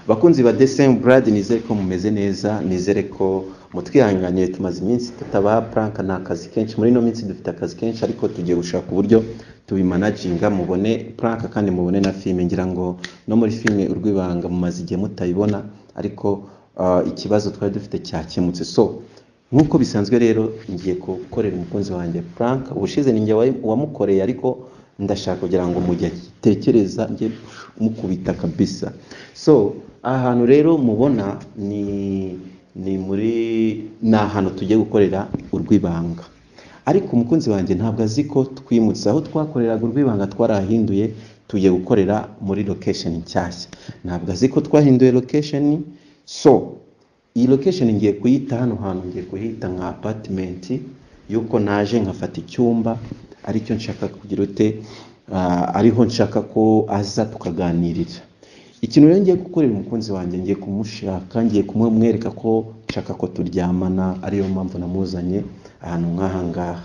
Bakunzi ba The Same Blood, nizere ko mumeze neza, nizere ko mutwihanganiye. Tumaze iminsi tutabaha prank, ni akazi kenshi muri ino minsi, dufite akazi kenshi, ariko tugiye gushaka uburyo tubimanaginga mubone prank kandi mubone na filime. Ngira ngo no muri filime Urwibanga mumaze igihe mutayibona, ariko ikibazo twari dufite cyakemutse. So nk'uko bisanzwe rero, ngiye gukorera umukunzi wanjye prank. Ubushize ni njye wamukoreye, ariko ndashaka kugira ngo mu gihe agitekereza njye mukubita kabisa. So aha hantu rero mubona ni muri, ni ahantu tugiye gukorera urwibanga, ariko umukunzi wanjye ntabwo azi ko twimutse. Aho twakoreraga urwibanga twarahinduye, tugiye gukorera muri location nshyashya. Ntabwo azi ko twahinduye location. So iyi location ngiye kuyita, hano hantu ngiye kuhita nka apartment, yuko naje nkafata icyumba aricyo nshaka kugira ute, ariho nshaka ko aza tukaganirira. Ikintu rero ngiye gukorera umukunzi wanjye, ngiye kumushaka, ngiye kumwereka ko nshaka ko turyamana, ariyo mpamvu namuzanye ahantu nk'aha ngaha.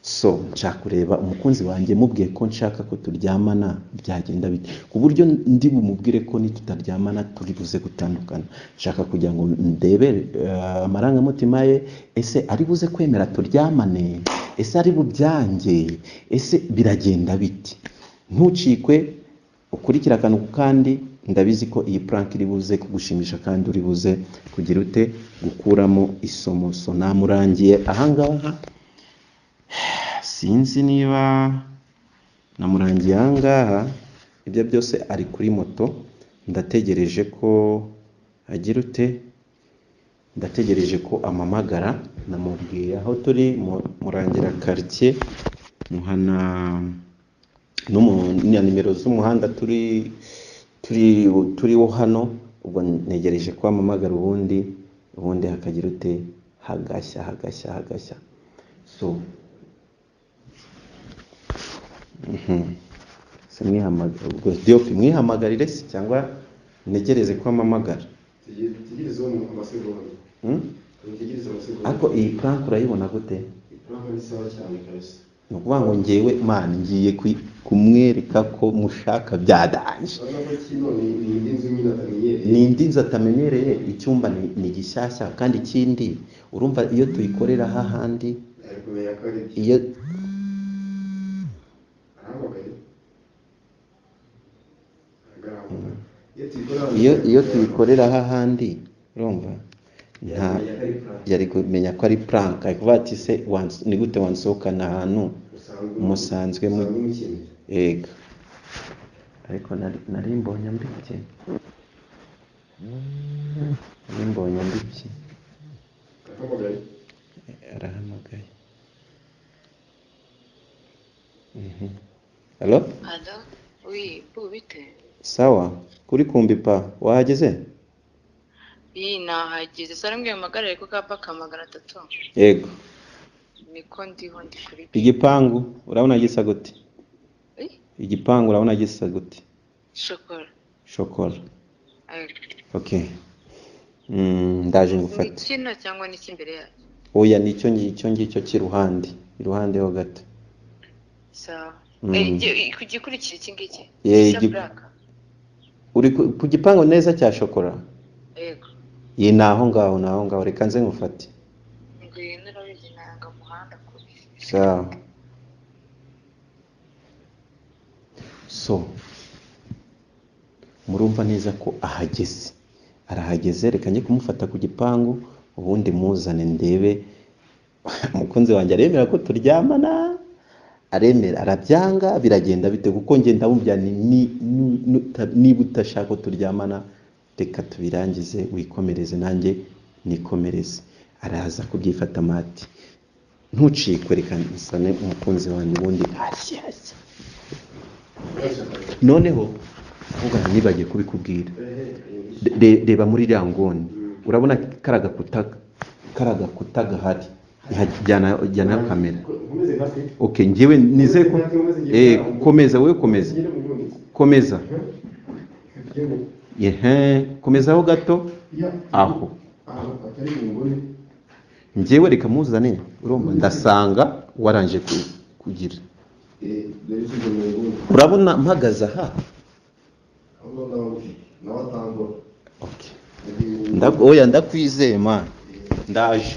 So nshaka kureba umukunzi wanjye, mubwiye ko nshaka ko turyamana byagenda bite, ku buryo ndi bumubwire ko nitutaryamana turi buze gutandukana. Nshaka kugira ngo ndebe amarangamutima ye. Ese ari buze kwemera turyamane? Ese ari bubyange? Ese biragenda bite? Ntucikwe, ukurikira akantu ku kandi. Ndabizi ko iyi prank iri buze kugushimisha kandi uri buze kugira ute, gukuramo isomo. So namurangiye ahangaha, sinzi niba namurangiye ahangaha. Ibyo byose ari kuri moto, ndategereje ko agira ute, ndategereje ko amamagara. Namubwiye aho turi, murangira quartier, muhana na nimero z'umuhanda turi turiwo hano. Ubwo ntegereje ko amamagara, ubundi hakagira ute, hagashya hagashya hagashya. So se mwihamagara, ubwo Diop mwihamagarire se cyangwa ntegereze ko amamagara? Tegereze uwo amasegonda. Hmm? Tegereze amasegonda. Ariko iyi prank urayibona gute? Prank ni sawa cyane kabisa. Ni ukuvuga ngo ngewe man ngiye kumwereka ko mushaka byadanje. Urabona ko kino ni indi nzu nyine atamenyereye. Ni indi nzu atamenyereye, icyumba ni gishyashya, kandi ikindi urumva iyo tuyikorera hahandi ari kumenya ko ari byo. Iyo Arahamagaye. Arahamagaye. Iyo tuyikora iyo tuyikorera hahandi, urumva nta yamenya ko ari prank. Yari kumenya ko ari prank, ari kuvuga ati: "Se ni gute wansohokana ahantu Usanzwe musanzwe usanzwe mukeneye?" Ega ariko nari mbonye ambibye, nari mbonye ambibye. Arahamagaye. Arahamagaye. Hello? Allo? Oui, bu bite? Sawa, kuri kumbipa wahageze? Iyi nahageze, sara mbwiye mpagarare ku kapa ka 300. Yego. Niko ndiho, ndi kuri Igipangu urabona gisa gute? Eh? Igipangu urabona gisa gute? Shokora. Shokora. Ayo. Okay, ndaje Ni ngufate. kino cyangwa ni imbere yacyo? Oya, nicyo ngicyo, ngicyo cy'iruhande, iruhande ho gato. Sawa. Eh, ku gikurikira iki ngiki? Ye, Gisa black. Uri ku gipangu neza cya shokora. Yego. Ye, ni aho ngaho, ni aho ngaho. Reka nze ngufate. Ngwino, urabizi nanga muhanda kure. Sawa. So murumva neza ko ahageze, arahageze. Reka njye kumufata ku gipangu, ubundi muzane ndebe umukunzi wanjye aremera ko turyamana, aremera, arabyanga, biragenda bite? Kuko njye ndamubwira niba udashaka ko turyamana, reka tubirangize, wikomereze nanjye nikomereze. Araza kubyifata mati. Ntucikwe, reka nsane umukunzi wanjye, ubundi hashya hashya. Noneho ahubwo nibagiye kubikubwira. Reba muri iriya nguni, urabona kariya gakuta gahari? Jyana, jyana kamera. Nkomeze hafi. Okay, njyewe nizeye ko komeza wowe, komeza. Ngende mu nguni. Komeza. Ngende. Ehe, komezaho gato. Ya. Aho. Aho atari mu nguni. Njyewe reka muzane, urumva ndasanga warangije kugira Eh, dore usize mu nguni. Urabona mpagaze aha? Aho ngaho ndaba ngufite. Nawe atambura. Okay. Ndagiye mu Oya, ndakwizeye man, ndaje.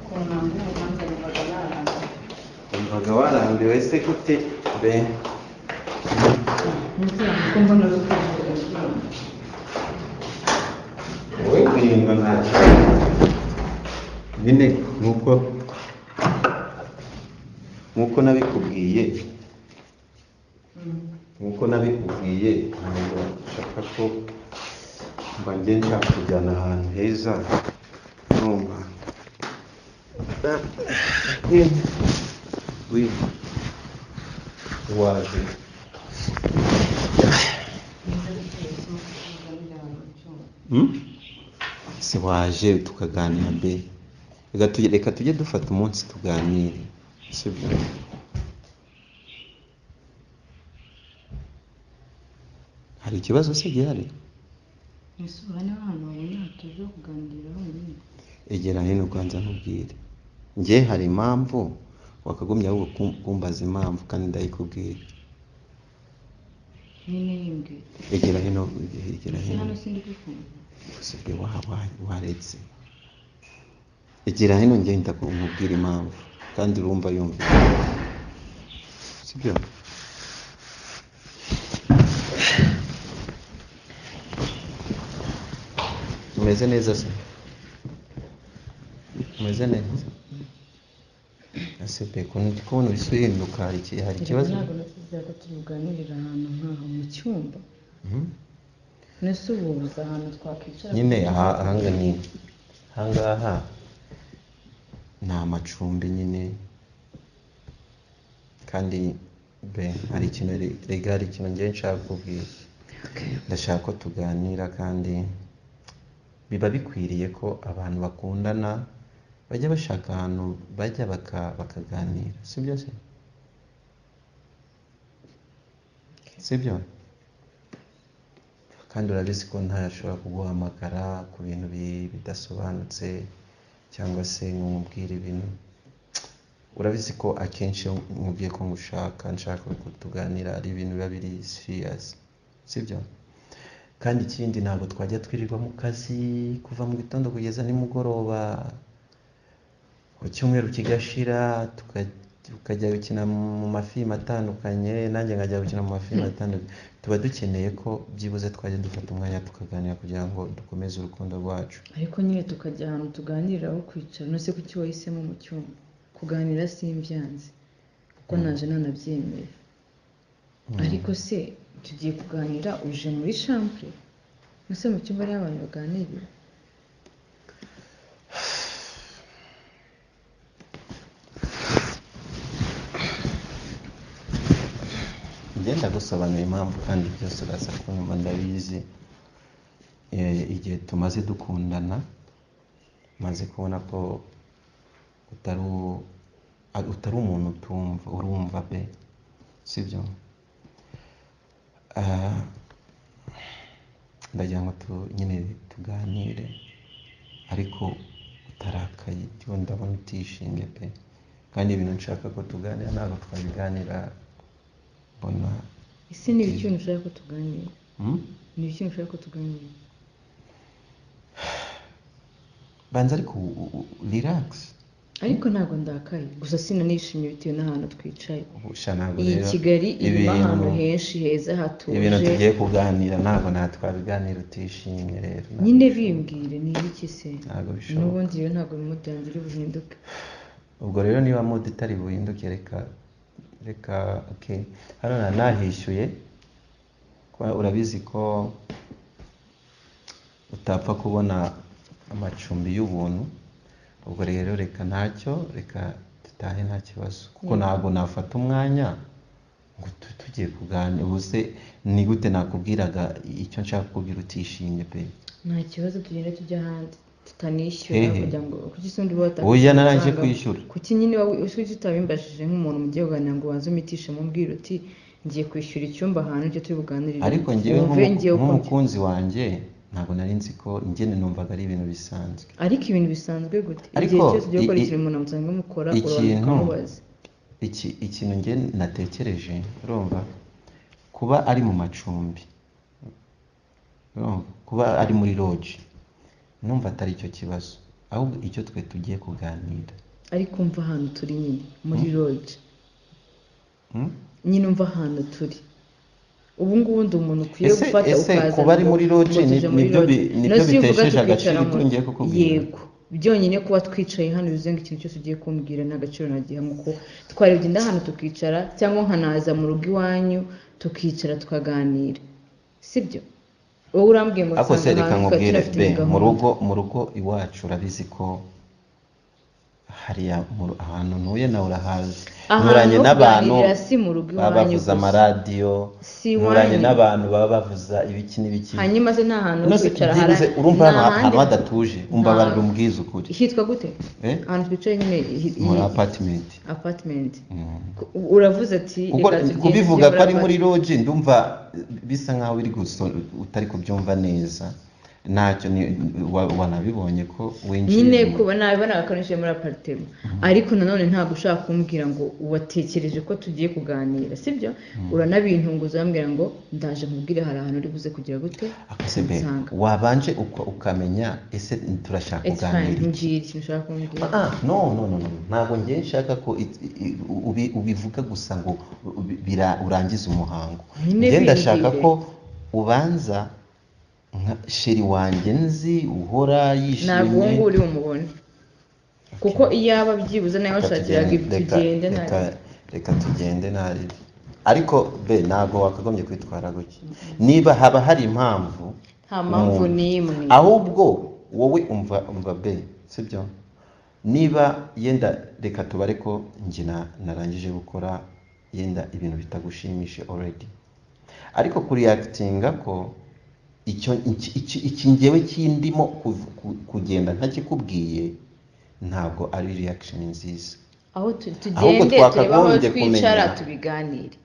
Ukuntu nanga urubanza numvaga narambiwe. Umvaga warambiwe se gute be? Ko mbona uri kwihindura. Wowe guhindwa ntacyo nyine, nkuko nabikubwiye, ntabwo nshaka ko mba njye nshaka kujyana ahantu heza, numva ngwino waje. Hmm? Se waje tukaganira be? Reka tujye dufata umunsi tuganire, sibyo? Hari ikibazo se gihari? Ese ubu hano hantu wabona hatuje ho kuganirira honyine? Egera hino kwanza nkubwire. Njye hari impamvu wakagombye ahubwo kumbaza impamvu, kandi ndayikubwira. Nyine yimbwira. Egera hino, egera Ese hino. hano sindi kwikumva? Usibye waretse, egera hino njye nkubwire impamvu, kandi urumva yumva, sibyo? Umeze neza se? Umeze neza ese pe? Ukuntu ndi kubona uhise uhinduka, hari Erega ikibazo? ntabwo nasize ko turi buganirire ahantu nk'aha mu cyumba. Mhm. Nese ubu buze ahantu twakwicara? Nyine aha ahanga ni ahangaha ni amacumbi nyine, kandi be hari ikintu, rega hari ikintu ngiye nshaka kukubwira. Ndashaka ko tuganira, kandi biba bikwiriye ko abantu bakundana bajya bashaka ahantu bajya bakaganira, sibyo se? Sibyo? Kandi urabizi ko ntashobora kuguhamagara ku bintu bidasobanutse cyangwa se ngo nkubwire ibintu. Urabizi ko akenshi iyo nkubwiye ko ngushaka, nshaka ko tuganira, ari ibintu biba biri serious, sibyo? Kandi ikindi, ntabwo twajya twirirwa mu kazi kuva mu gitondo kugeza nimugoroba, icyumweru kigashira, tukajya gukina mu mafilime atandukanye, nanjye nkajya gukina mu mafilime atandukanye. Tuba dukeneye ko byibuze twajya dufata umwanya tukaganira kugira ngo dukomeze urukundo rwacu. Ariko nyine tukajya ahantu tuganirira aho kwicara. None se kuki wahisemo mu cyumba kuganira? Simbyanze kuko naje nanabyemera, ariko se tugiye kuganira uje muri chambre? None mu cyumba ariho abantu baganirira? Ngenda gusobanura impamvu, kandi byose uraza kunyumva, ndabizi. Igihe tumaze dukundana, maze kubona ko utari utari umuntu utumva, urumva pe, sibyo? Ah, ndagira ngo nyine tuganire ariko utarakaye. Ndiho ndabona utishimye pe, kandi ibintu nshaka ko tuganira ntabwo twabiganira mbona. Ese ni ibiki bintu ushaka ko tuganira? Hmm? Ni ibiki bintu ushaka ko tuganira? Banza ariko relax. Ariko ntabwo ndakaye, gusa sinanishimye bitewe n'ahantu twicaye. Ubusha ntabwo Iyi rero Kigali irimo ahantu ibintu henshi heza ibintu hatuje. tugiye kuganira ntabwo twabiganira utishimye rero, ntabwo Nyine bishoboka. bimbwire ni ibiki se? Ntabwo bishoboka. N'ubundi rero ntabwo mood yanjye iri buhinduke. Ubwo rero niba mood itari buhinduke, reka okay, hano nahishyuye kuba urabizi ko utapfa kubona amacumbi y'ubuntu. Ubwo rero reka ntacyo, reka dutahe nta kibazo, kuko ntabwo nafata umwanya ngo tugiye kuganira. Ubu se ni gute nakubwiraga icyo nshaka kukubwira utishimye pe? Nta kibazo, tugende tujya ahandi. Tutanishyura Hehe. kugira ngo kuki se undi wata Oya, narangije kwishyura. Kuki nyine wowe kuki utabimbajije nk'umuntu mugiye kuganira ngo ubanze umitishemo umbwira uti ngiye kwishyura icyumba ahantu icyo turi buganirire, Ariko njyewe wumve ngiye uko nk'umukunzi wanjye ntabwo nari nzi ko njye numvaga ari ibintu bisanzwe. Ariko ibintu bisanzwe gute? Ariko Igihe cyose ugiye gukora ikintu umuntu musanzwe mukora, urabanza ukamubaza. Ikintu njye natekereje, urumva, kuba ari mu macumbi, urumva, kuba ari muri lodge, numva atari cyo kibazo, ahubwo icyo twe tugiye kuganira. Ariko umva ahantu turi nyine muri lodge. Nyine umva ahantu turi ubu ngubu, ndi umuntu ukwiye Ese gufata ese ukaza kuba ari ngo muri lodge ngo tuje muri nibyo lodge. nibyo No, si uvuga bitesheje tukicara agaciro ibyo ngiye kukubwira? Yego, byonyine kuba twicaye hano bivuze ngo ikintu cyose ugiye kumbwira nta gaciro nagiha, nk'uko twarebye inda hano tukicara, cyangwa nkanaza mu rugo iwanyu tukicara tukaganira, sibyo? Wowe urambwiye ngo Ariko se nsanga reka ahantu tukaba nkubwire tunafite be, mu gahunda. rugo, mu rugo iwacu urabizi ko hariya ahantu ntuye nawe urahazi, Ahantu nturanye ho n'abantu kuganirira si mu rugo baba iwanyu bavuza gusa. amaradiyo, Si nturanye iwanyu. n'abantu baba bavuza ibiki n'ibiki. Hanyuma se nta hantu ho None se kwicara byibuze hari urumva nta hano handi ahantu hadatuje, umbabarira nta umbwize ukuri. Hitwa gute Eh? ahantu twicaye nyine Muri apartment. Apartment. Uravuze ati Kuko reka tugende kubivuga tujye ko ari muri muri lodge, ndumva bisa nkaho biri gusa utari kubyumva neza. Ntacyo wanabibonye ko winjiye Nyine kuba nabibonaga ko ninjiye muri apartment, ariko nanone ntabwo ushaka kumbwira ngo watekereje ko tugiye kuganira, sibyo? Uranabintunguza urambwira ngo ndaje nkubwire hari ahantu uri buze kugira gute Akase be, nsanga. wabanje ukamenya ese turashaka It's fine. kuganira iki? Mbwira ikintu ushaka kumbwira. Ah, no, no, no, no, ntabwo ngiye nshaka ko ubivuga gusa ngo urangize umuhango. Nyine Njye ndashaka bimbwire. ko ubanza nka chéri wanjye nzi uhora Ntabwo uwo yishimye. nguwo uri bumubone, kuko iyaba byibuze nawe Reka washakiraga tugende, tugende reka, nta reka tugende ntaribi. Ariko be, ntabwo wakagombye kwitwara gutya niba haba hari impamvu. Nta mpamvu Umuntu. n'imwe. Ahubwo wowe umva be, sibyo? Niba yenda reka tubare ko njye narangije gukora yenda ibintu bitagushimishe already, ariko kuriyakitinga ko icyo iki ngewe kindimo kugenda ntakikubwiye, ntabwo ari reaction nziza. Aho Ahubwo tugende turebe aho twakagombye twicara kumenya. tubiganire,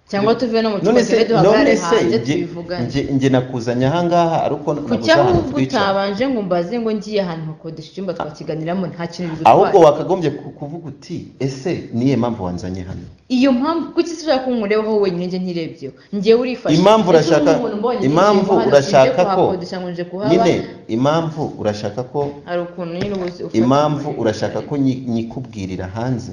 cyangwa tuve no mu cyumba None se tugende duhagarare none se hanze nge tubivugane. nge nakuzanye ahangaha ariko Kuki nabuze ahantu ahubwo twicara. utabanje ngo mbaze ngo ngiye ahantu hakodesha icyumba twakiganiramo, nta kintu Ahubwo bigutwaye? wakagombye kuvuga uti ese niye mpamvu wanzanye hano? Iyo mpamvu kuki se ushaka ko nkurebaho wenyine, njye ntirebyeho? Njyewe urifashe. Impamvu Ese ubu urashaka umuntu mbonye impamvu ninjiyemo hano, urashaka sinje ko kuhakodesha ngo nje kuhaba. Nyine impamvu urashaka ko Hari ukuntu nyine uba ufata impamvu umuntu urashaka ko nyikubwirira hanze.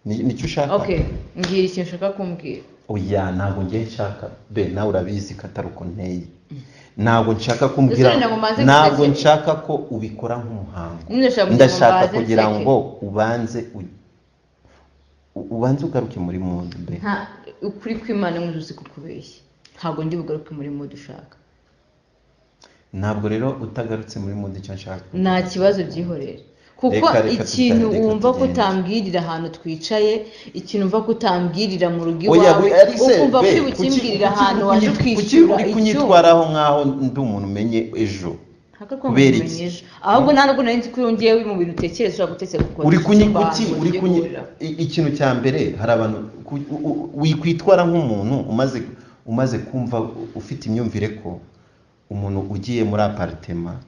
Nicyo ushaka? Okay, mbwira ikintu ushaka kumbwira. Oya, ntabwo ngiye nshaka be, nawe urabizi ko atari uko nteye. Ntabwo nshaka kumbwira, Ndetse ngo mbanze ntabwo nguseke. nshaka ko ubikora nk'umuhango. Nyine ndashaka kugira ngo Ndashaka mbanze kugira nseke. ngo ubanze ubanze ugaruke muri mood be. Nta ukuri kw'Imana nk'uzi kukubeshya, ntabwo ndi bugaruke muri mood ushaka. Ntabwo rero utagarutse muri mood icyo nshaka. Nta kibazo, byihorere, kuko Reka ikintu reka wumva ko tugende. utambwirira ahantu twicaye, ikintu wumva ko utambwirira mu rugo Oya, iwawe, ari se ukumva ko be, uri bukimbwirira ahantu waje kuki ukishyura uri icyumba. kunyitwaraho nkaho ndi umuntu umenye ejo? Ntabwo ari ko Kubera nkumenye iki? ejo, ahubwo nta nubwo nari nzi ko ngewe mu bintu utekereza ushobora gutekereza gukodesha Uri kunyi icyumba kuki ahantu uri mugiye kunyi guhurira. Ikintu cya mbere, hari abantu wikwitwara nk'umuntu umaze kumva ufite imyumvire ko umuntu ugiye muri apartment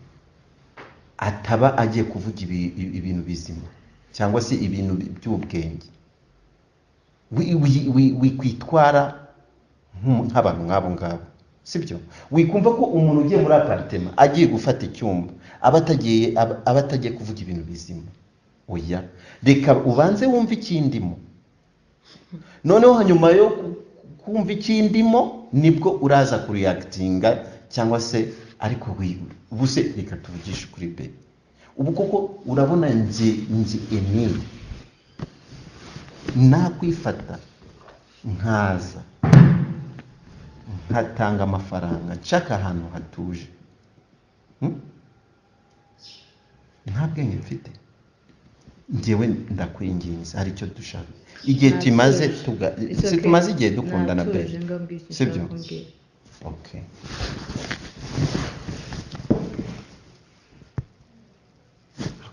ataba agiye kuvuga ibintu bizima cyangwa se ibintu by'ubwenge. Wikwitwara nk'abantu nk'abo ngabo, sibyo? Wikumva ko umuntu ugiye muri apartment agiye gufata icyumba aba atagiye kuvuga ibintu bizima. Oya, reka ubanze wumve ikindimo, noneho hanyuma yo kumva ikindimo nibwo uraza kuriyakitinga cyangwa se. Ariko ubuse reka tuvugishe ukuri be, ubu koko urabona nge Emile nakwifata nkaza nkatanga amafaranga nshaka ahantu hatuje? Nta bwenge mfite njyewe? Ndakwinginze, hari icyo dushaka igihe tumaze Natuje. tuga It's si okay. tumaze igihe dukundana be. Natuje, ngambwira ikintu Sibyo? ushaka kumbwira. Okay.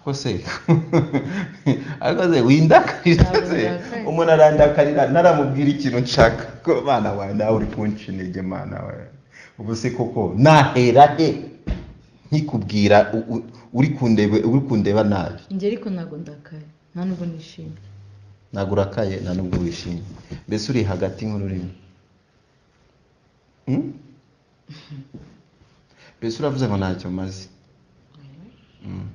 Ariko se ariko se windakarira Ntabwo se? ndakaye. Umuntu arandakarira naramubwira ikintu nshaka ko bana wawe nawe uri kunca intege, mana we. Ubu se koko nahera he nkikubwira uri kundeba nabi? Njye ariko ntabwo ndakaye, nta nubwo nishimye. Ntabwo urakaye, nta nubwo wishimye, mbese uri hagati nk'ururimi. Mbese uravuze ngo ntacyo maze.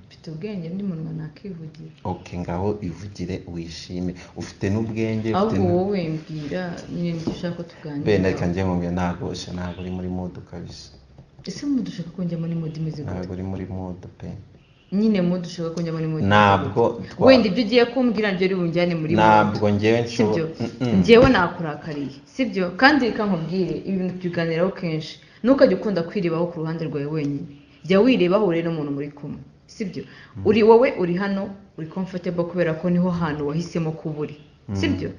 Mfite ubwenge, ndi munwa nakivugira. Ok, ngaho ivugire wishime, ufite n'ubwenge ufite Ahubwo wowe mbwira nyine nicyo ushaka ko tuganira. Bene, reka njye nkubwire, ntabwo sha, ntabwo uri muri mood kabisa. Ese mood ushaka ko njyamo ni mood imeze gute? Ntabwo uri muri mood pe. Nyine mood ushaka ko njyamo ni mood imeze Ntabwo gute? Wenda ibyo ugiye kumbwira nibyo uri bunjyane muri mood. Ntabwo njyewe Sibyo? nshobora. Njyewe nakurakariye, sibyo? Kandi reka nkubwire, ibi bintu tubiganiraho kenshi, ntukajye ukunda kwirebaho ku ruhande rwawe wenyine, jya wirebaho urebe n'umuntu muri kumwe, sibyo? Uri wowe uri hano uri comfortable kubera ko niho hantu wahisemo kuba uri, sibyo?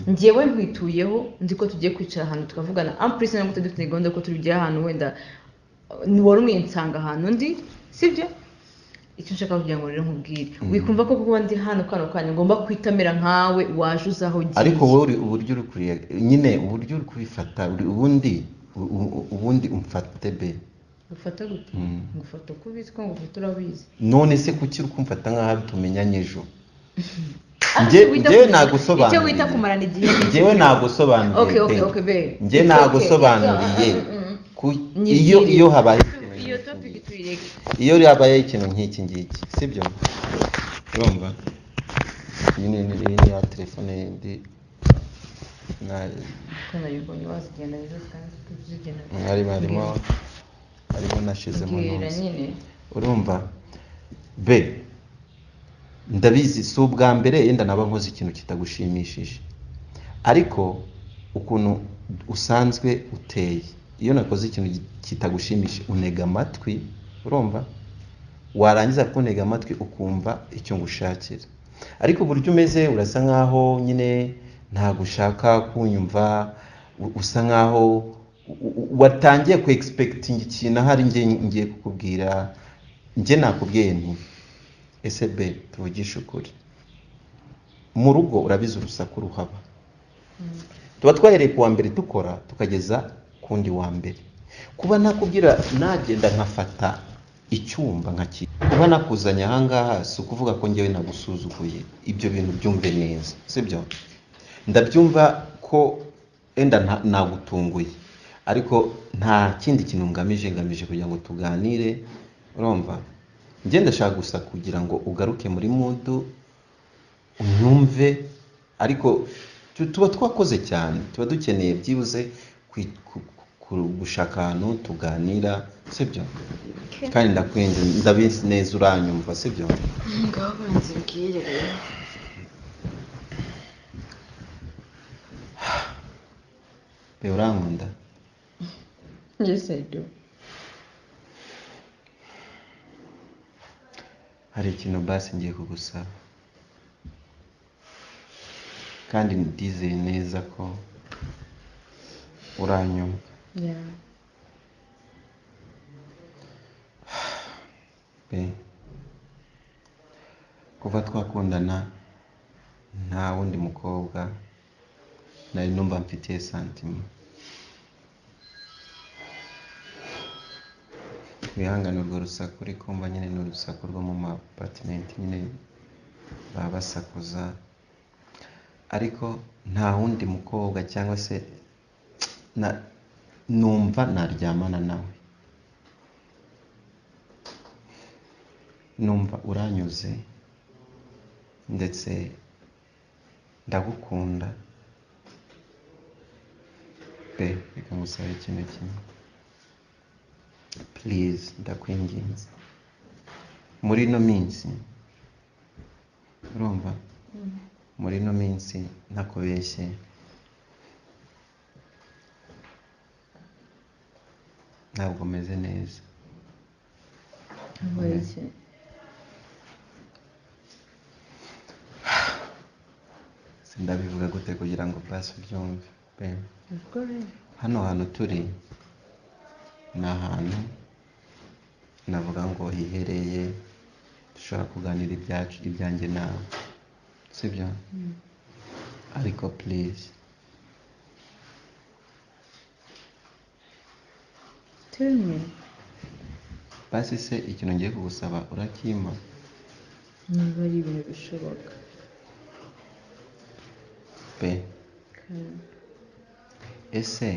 Njyewe nkwituyeho, nzi ko tugiye kwicara ahantu tukavugana, ampurisi ntabwo dufite gahunda ko turi bugere ahantu, wenda wari umwinsanga ahantu undi, sibyo? Icyo nshaka kugira ngo rero nkubwire, wikumva ko kuba ndi hano kano kanya ngomba kwitamira nkawe waje uzi aho ugiye. Ariko wowe uburyo uri kuriya nyine, uburyo uri kubifata, ubundi ubundi umfate be. Gufata gute? Ngufata uko ubizi, ko ngufata urabizi. None se kuki uri kumfata nk'aho tumenyanye ejo? Icyo Njye wita nagusobanuriye. Kumarana igihe ni iki? Njyewe nagusobanuriye Okay, okay, pe. okay, babe. Njye It's okay. nagusobanuriye. Nyibwire. Iyo habaye ikintu Iyo nk'iki topic ngiki. tuyireke. Iyo habaye ikintu nk'iki ngiki, sibyo? Urumva, iyi ni ya telefone yindi Ko nayibonye wazigenda ejo kandi tuzigenda. Harimo nashizemo Mbwira ntuzi. nyine. Urumva be, ndabizi si ubwa mbere yenda naba nkoze ikintu kitagushimishije, ariko ukuntu usanzwe uteye, iyo nakoze ikintu kitagushimishije unega amatwi, urumva, warangiza kuntega amatwi ukumva icyo ngushakira. Ariko uburyo umeze urasa nkaho nyine ntabwo ushaka kunyumva, usa nkaho watangiye ku expecting ikintu ahari njye ngiye kukubwira. Njye nakubwiye nti ese be, tuvugishe ukuri, mu rugo urabizi urusaku ruhaba, tuba twahereye ku wa mbere dukora tukageza ku wundi wa mbere. Kuba nakubwira nagenda nkafata icyumba nkaki, kuba nakuzanye ahangaha si ukuvuga ko njyewe nagusuzuguye, ibyo bintu byumve neza, sibyo? Ndabyumva ko enda nagutunguye, ariko nta kindi kintu ngamije, ngamije kugira ngo tuganire. Urumva, njye ndashaka gusa kugira ngo ugaruke muri mood unyumve, ariko tuba twakoze cyane, tuba dukeneye byibuze gushaka ahantu tuganira, sibyo? Kandi ndakwinze, ndabizi neza uranyumva, sibyo? Ngaho banza umbwire rero. Be, urankunda? Yes, I do. Hari ikintu basi ngiye kugusaba, kandi ndizeye neza ko uranyumva. Yeah. Be, kuva twakundana nta wundi mukobwa nari numva mfitiye sentiment. Wihangane, urwo rusaku uri kumva nyine ni urusaku rwo mu ma apartment nyine, baba basakuza, ariko nta wundi mukobwa cyangwa se numva naryamana nawe, numva uranyuze ndetse ndagukunda pe. Reka ngusabe ikintu kimwe, please, ndakwinginze, muri ino minsi, urumva, muri ino minsi ntakubeshye, ntabwo meze neza. Habaye iki? Sindabivuga gute kugira ngo basi ubyumve pe? Ubwo rero. Hano hantu turi ni ahantu navuga ngo hihereye. Dushobora kuganira ibyacu, ibyanjye nawe, sibyo? Ariko please, Tell me. Basi se ikintu ngiye kugusaba urakimpa? Niba ari ibintu bishoboka. Pe. Ese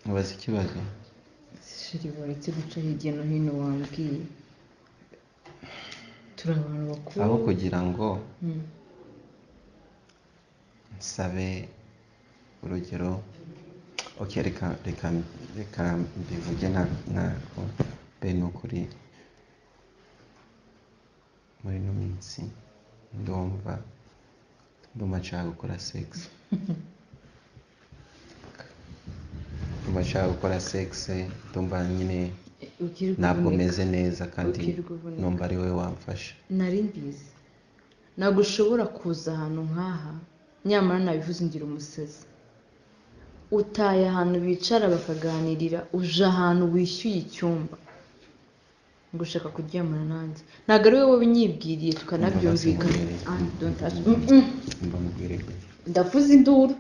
nkubaza ikibazo? Chéri, waretse guca hirya no hino, wambwiye. Turi abantu bakuru. Aho kugira ngo nsabe urugero, okay, reka reka reka mbivuge. Ntabwo be, ni ukuri muri ino minsi ndumva nshaka gukora sex, ndumva nshaka gukora sex, ndumva nyine Ukirirwa ntabwo uvunika. meze neza kandi Ukirirwa uvunika. numva ari wowe wamfasha. Nari mbizi, ntabwo ushobora kuza ahantu nk'aha, nyamara nabivuze ngira umusazi. Utaye ahantu bicara bakaganirira, uje ahantu wishyuye icyumba ngo ushaka kuryamana nanjye. Ntabwo ari wowe wabinyibwiriye tukanabyumvikana. Ah, don't touch. Mba mubwire gutya. Ndavuza induru.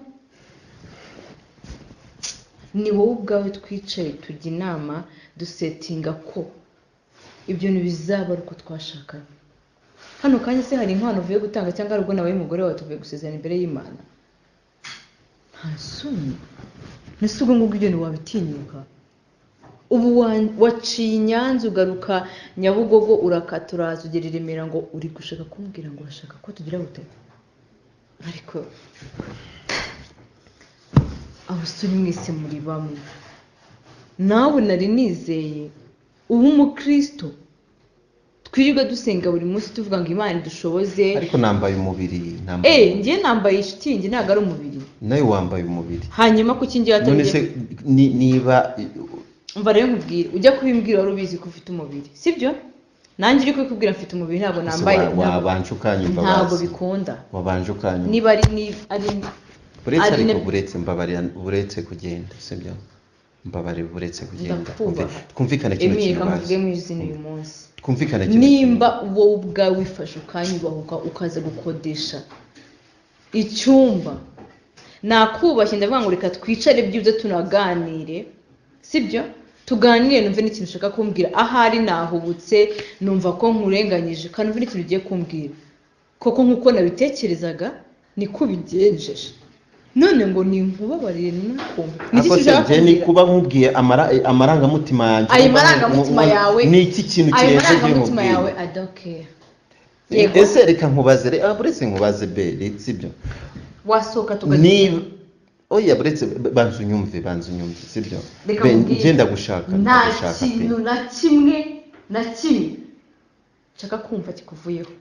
Ni wowe ubwawe twicaye tujya inama, dusetinga ko ibyo ntibizaba ari uko twashakanye. Hano kanya se hari inkwano uvuye gutanga, cyangwa hari ubwo nawe umugore wawe tuvuye gusezerana imbere y'Imana? Nta soni? Ese ubwo ngubwo ibyo ntiwabitinyuka? Ubu waciye i Nyanza, ugaruka Nyabugogo, urakata, uraza ugera i Remera, ngo uri gushaka kumbwira ngo urashaka ko tugira gute? Ariko abasore mwese muri bamwe. Nawe nari nizeye uba umukristo, twirirwa dusenga buri munsi tuvuga ngo Imana idushoboze. Ariko nambaye umubiri, nambaye. Eh, njye nambaye shitingi, ntabwo ari umubiri. Nawe wambaye umubiri. Hanyuma kuki njye None watangiye se niba Umva rero nkubwire, ujya kubimbwira wari ubizi ko ufite umubiri, sibyo? Nanjye uri kubikubwira mfite umubiri, ntabwo nambaye. Wabanje ukanyumva Ntabwo basi. bikunda. Wabanje ukanyumva. Niba ari ni ari Buretse ari ariko buretse, mbabarira, buretse kugenda, sibyo? Mbabarira, buretse kugenda. Ndakubaha. Twumvikane kino Emile, kintu reka mvuge bazi. mu izina uyu munsi. Twumvikane kino Nimba wowe ubwawe wifashe ukanyubahuka, ukaza gukodesha icyumba, nakubashye, ndavuga ngo reka twicare byibuze tunaganire, sibyo? Tuganire numve n'ikintu ushaka kumbwira. Ahari nahubutse, numva ko nkurenganyije, kandi numve n'ikintu ugiye kumbwira. Koko nk'uko nabitekerezaga niko ubigenjeje, none ngo ninkubabarire nakumva ni iki Ako se ushaka njye ni kumbwira? kuba nkubwiye amarangamutima yanjye. Ayo marangamutima yawe, ni iki kintu ayo kirenze ibyo marangamutima nkubwiye? yawe, I don't care. Yego. Ese reka nkubaze, buretse nkubaze be, sibyo? Wasohoka tukagenda. Niba oya, buretse, banza unyumve, banza unyumve, sibyo? Reka Be, nkubwire. njye ndagushaka, Nta ndagushaka pe. kintu na kimwe na kimwe nshaka kumva kikuvuyeho.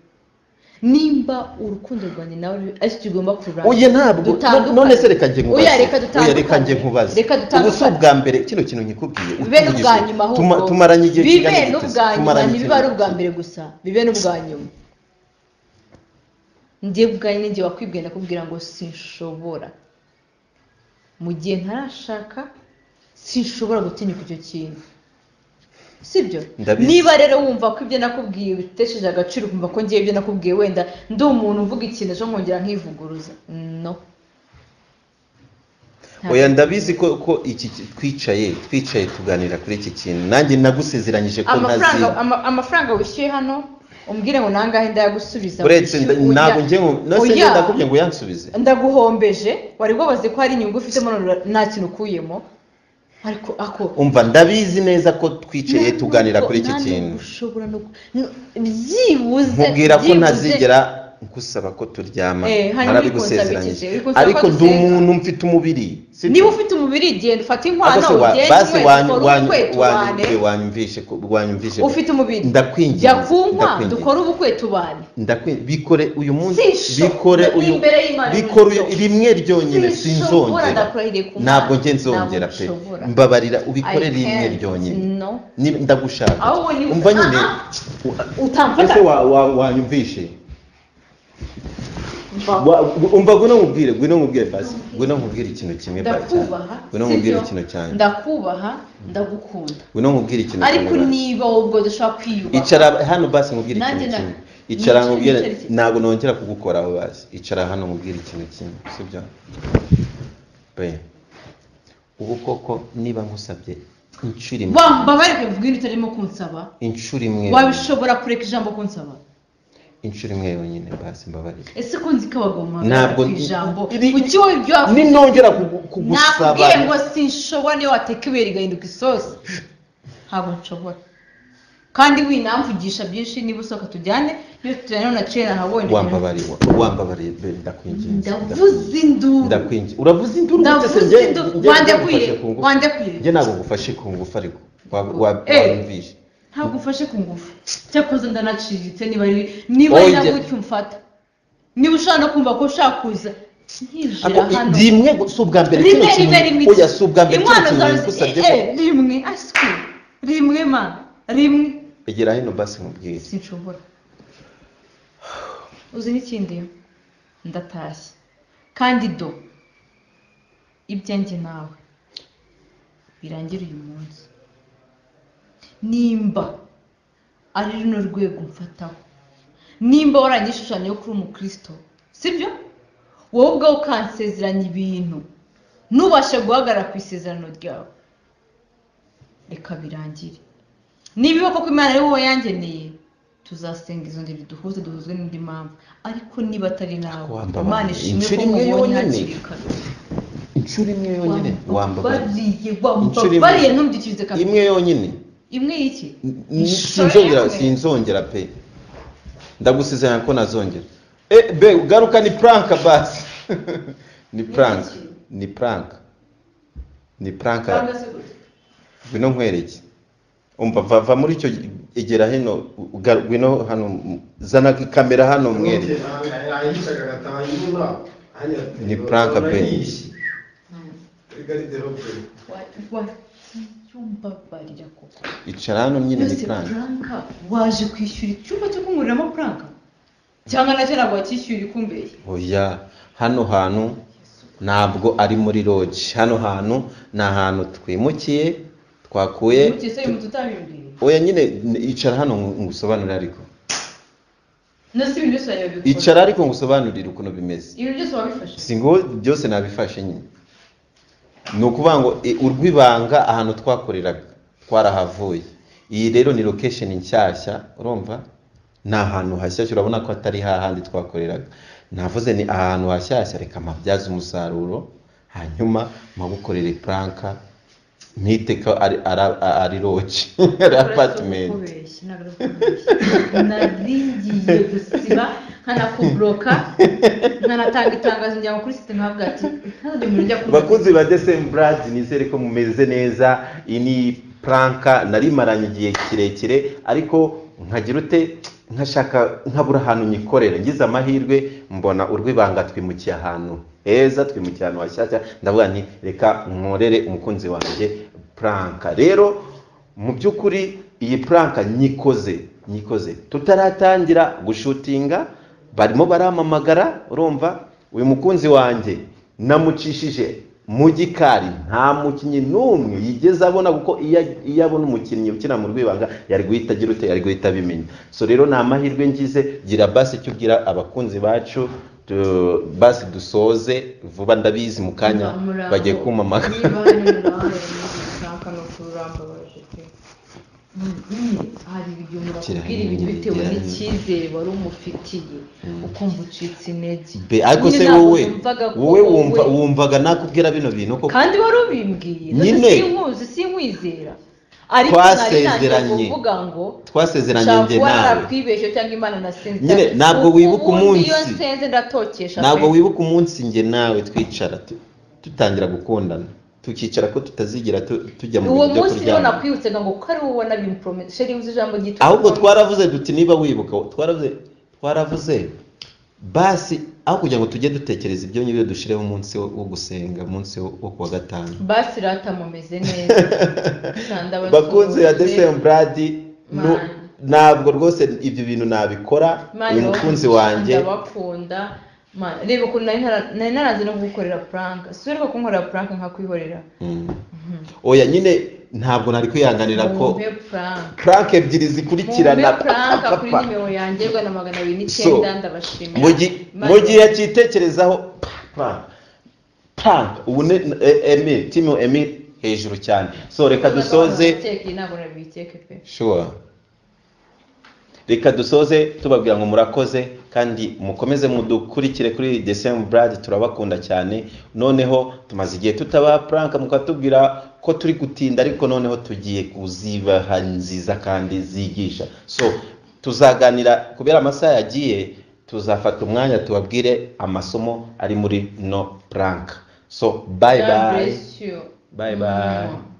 Nimba urukundo rwanjye nawe ari cyo ugomba kurangira, Oya, ntabwo. dutandukane. None se reka njye nkubaze. Oya, reka Oya, reka njye dutandukane. nkubaze. Reka Ubu si dutandukane. ubwa mbere kino kintu nkikubwiye, Bibe n'ubwa utuje. nyuma ahubwo. Tumaranye igihe Bibe kingana gute se? n'ubwa nyuma. Tumaranye Ntibibe ari igihe. ubwa mbere gusa, bibe n'ubwa nyuma. Njye ubwanjye ninjye wakwibwiye, ndakubwira ngo sinshobora, mu gihe ntarashaka sinshobora gutinyuka icyo kintu, sibyo? Ndabizi. Niba rero wumva ko ibyo nakubwiye bitesheje agaciro, ukumva ko ngiye ibyo nakubwiye wenda ndi umuntu uvuga ikintu ejo nkongera nkivuguruza, no. Oya, ndabizi ko iki twicaye tuganira kuri iki kintu, nanjye nagusezeranyije ko Amafaranga ntazi amafaranga wishyuye hano, umbwire ngo nangahe ndayagusubiza. Uretse Wishyuye- ntabwo Oya. njye nose Oya. njye ndakubwiye ngo uyansubize. Ndaguhombeje. Wari wabaze ko hari inyungu ufitemo, none nta kintu ukuyemo, ariko ako Umva, ndabizi neza ko twicaye Nta tuganira nubwo- kuri iki nta kintu, nubwo ushobora no byibuze nkubwira ko byibuze- ntazigera nkusaba ko turyama. Hanyuma Narabigusezeranyije. uri kunsaba iki? Uri kunsaba Ariko ko ndi dusenga? umuntu mfite umubiri, sibyo? Niba ufite umubiri, genda ufate inkwano, Ariko se ugende basi unywere, dukore ubukwe tubane. Wanyumvishe Ufite umubiri, Ndakwinginze, jya kunywa, ndakwinginze. dukore ubukwe tubane. Bikore uyu munsi, bikore uyu Imbere y'Imana bikore uyu nshobora. rimwe ryonyine. Sinshobora, Sinzongera. ndakurahiriye ku Mana. Ntabwo njye nzongera Ntabwo pe. nshobora. Mbabarira ubikore I rimwe can't. ryonyine. No. Ndagushaka. Ahubwo ni- Umva nyine. Ah, utamfata. Ese wanyumvishe? Umva ngwino nkubwire, ngwino nkubwire basi, ngwino nkubwire ikintu kimwe basi. Ndakubaha, Ngwino nkubwire sibyo? ikintu cyane. Ndakubaha, ndagukunda. Ngwino nkubwire ikintu Ariko kimwe basi. niba wowe ubwo udashobora kwiyubaha, Icara hano basi nkubwire Nanjye ikintu kimwe. Icara nkubwire, nicare iki? ntabwo nongera kugukoraho basi. Icara hano nkubwire ikintu kimwe, sibyo? Be. Ubu koko niba nkusabye inshuro imwe, Wambabarire mvuge utarimo kunsaba. inshuro imwe, Wabishobora kureka ijambo kunsaba? inshuro imwe yonyine basi, mbabarire. Ese ko nzi ko abagabo muhagarara Ntabwo ku ijambo, kuki wowe ibyo wavuze? Ninongera kugusaba, Nakubwiye ngo sinshobora, niyo wateka ibuye rigahinduka isosi ntabwo nshobora. Kandi winamvugisha byinshi, niba usohoka tujyane, niyo tujyane naciye nahabonye. Wambabariye, wambabariye be, ndakwinginze. Ndavuze induru. Ndakwinginze. Uravuze induru gute se? Ndavuze induru. Njye Wandekuye, ngufashe ku ngufu. wandekuye. Njye ntabwo ngufashe ku ngufu, ariko wumvishe. Ntabwo ufashe ku ngufu, cyakoze ndanaciriritse. Niba ari Oya. na gutyo umfata, niba ushaka no kumva ko ushaka kuza nkinjira hano. Rimwe si ubwa mbere kino Rimwe, rimwe, kintu, rimwe. oya, si ubwa mbere kino Inkwano kintu zawe ngusabye ko rimwe, aswi, rimwe ma, rimwe. Egera hino basi nkubwire. Sinshobora. Uzi n'ikindi? Ndatashye, kandi do ibyanjye nawe birangire uyu munsi. Nimba ari runo rwego mfataho, nimba waranyishushanyo kuri umukristo, sibyo? Wowe ubwawe ukansezeranya ibintu ntubashe guhagarara ku isezerano ryawe, reka birangire. Niba koko Imana ari wowe yangeneye, tuzasenga izo ngeri duhuze, duhuzwe n'indi mpamvu. Ariko niba atari nawe, Wambabariye. Imana ishimwe Inshuro ko imwe mubonye yonyine. hakiri kare. Inshuro imwe yonyine, wambabariye. Wambabariye, Inshuro imwe. wambabariye, ntumbyikirize kabiri. Imwe yonyine. Imwe y'iki? Sinzongera, sinzongera pe, ndagusezeranya ko nazongera. Be, garuka, ni prank basi, ni prank, ni prank, ni prank. Ngwino nkwereke. Umva, va muri icyo, egera hino, ngwino hano, zana kamera hano mwereke. Ni prank pe. Wambabarira koko. Icara hano nyine, ni Yose prank. Prank, waje kwishyura icyumba cyo kunkuriramo prank, cyangwa nacyo ntabwo wakishyura ikumbeye? Oya, hano hantu ntabwo ari muri lodge, hano hantu ni ahantu twimukiye, twakuye. Mukese uyu muntu utabimbwiye. Oya nyine, icara hano ngusobanurire ariko. Nose ibintu byose wabikora? Icara ariko ngusobanurire ukuntu bimeze. Ibintu byose wabifashe? Si ngo byose nabifashe nyine, ni ukuvuga ngo urw'ibanga ahantu twakoreraga twarahavuye. Iyi rero ni location nshyashya, urumva ni ahantu hashyashya, urabona ko atari hahandi twakoreraga. Navuze ni ahantu hashyashya, reka mpabyaze umusaruro, hanyuma mpagukorere prank, ntite ko ari lodge, ari apartment. Kubeshya ntabwo ari ukubeshya, nari ngiye gusiba nkanakuburoka, nkanatanga itangazo njya kuri site, nkavuga ati ntazajya umuntu ujya kuvuga. Bakunzi ba Desem Brad, nizere ko mumeze neza. Iyi ni prank narimaranye igihe kirekire, ariko nkagira ute, nkashaka nkabura ahantu nyikorera. Ngize amahirwe mbona urw'ibanga twimukiye ahantu heza, twimukiye ahantu hashyashya, ndavuga nti reka nkorere umukunzi wanjye prank. Rero mu by'ukuri iyi prank nyikoze tutaratangira gushutinga, barimo barampamagara. Urumva uyu mukunzi wanjye namucishije mu gikari, nta mukinnyi n'umwe yigeze abona, kuko iyo abona umukinnyi ukina mu rwibanga yari guhita agira ute, yari guhita abimenya. So rero ni amahirwe ngize. Gira basi icyo ubwira abakunzi bacu, basi dusoze vuba, ndabizi mu kanya bagiye kumpamagara. Niba hari umuntu wahaye prank, ni ukuri urambabaje pe. Hari igihe umuntu akubwira ibintu bitewe n'icyizere wari umufitiye, ukumva ucitse intege. Be, ariko Nyine se ntabwo wowe numvaga ko wowe wumvaga nakubwira bino bintu koko? Kandi wari ubimbwiye. Nyine. Sinkuzi, sinkwizera, ariko nari nangiye Twasezeranye. kuvuga ngo Twasezeranye nshobora njye kuba nawe. narakwibeshye cyangwa Imana nasenze. Nyine, ntabwo wibuka Ubundi umunsi. iyo nsenze ndatokesha Ntabwo pe. wibuka umunsi njye nawe twicara dutangira gukundana, tukicara ko tutazigera tujya mu Uwo bintu byo munsi rero kuryama? nakwibutsaga ngo ko ari wowe wanabimpuromese. Sheri, uzi ijambo ryitwa Ahubwo twaravuze duti, niba wibuka, twaravuze basi aho kugira ngo tujye dutekereza ibyo ngibyo, dushireho umunsi wo gusenga, umunsi wo kuwa gatanu. Basi rata mumeze neza. Bakunzi ya Desem Brad, Man. ntabwo rwose ibyo bintu nabikora. Imana Uyu mukunzi wanjye ndabakunda. Mana, reba ukuntu nari naranze no kugukorera prank. Si uheruka kunkorera prank nkakwihorera. Oya nyine, ntabwo nari kwihanganira ko Mumpe prank. prank ebyiri zikurikirana. Mumpe prank Pa, pa, kuri pa. nimero yanjye rwa na magana abiri So, n'icyenda, ndabashimira. Mu gihe akitekerezaho prank, prank ubu ni Emile, team Emile hejuru cyane. So reka dusoze. Keke, ntabwo nabikeke pe. Sure, reka dusoze tubabwira ngo murakoze kandi mukomeze mudukurikire kuri The Same Blood, turabakunda cyane. Noneho tumaze igihe tutaba prank, mukatubwira ko turi gutinda, ariko noneho tugiye kuzibaha nziza kandi zigisha. So tuzaganira, kubera amasaha yagiye, tuzafata umwanya tubabwire amasomo ari muri no prank. So bye God bye. bless you. Bye bye.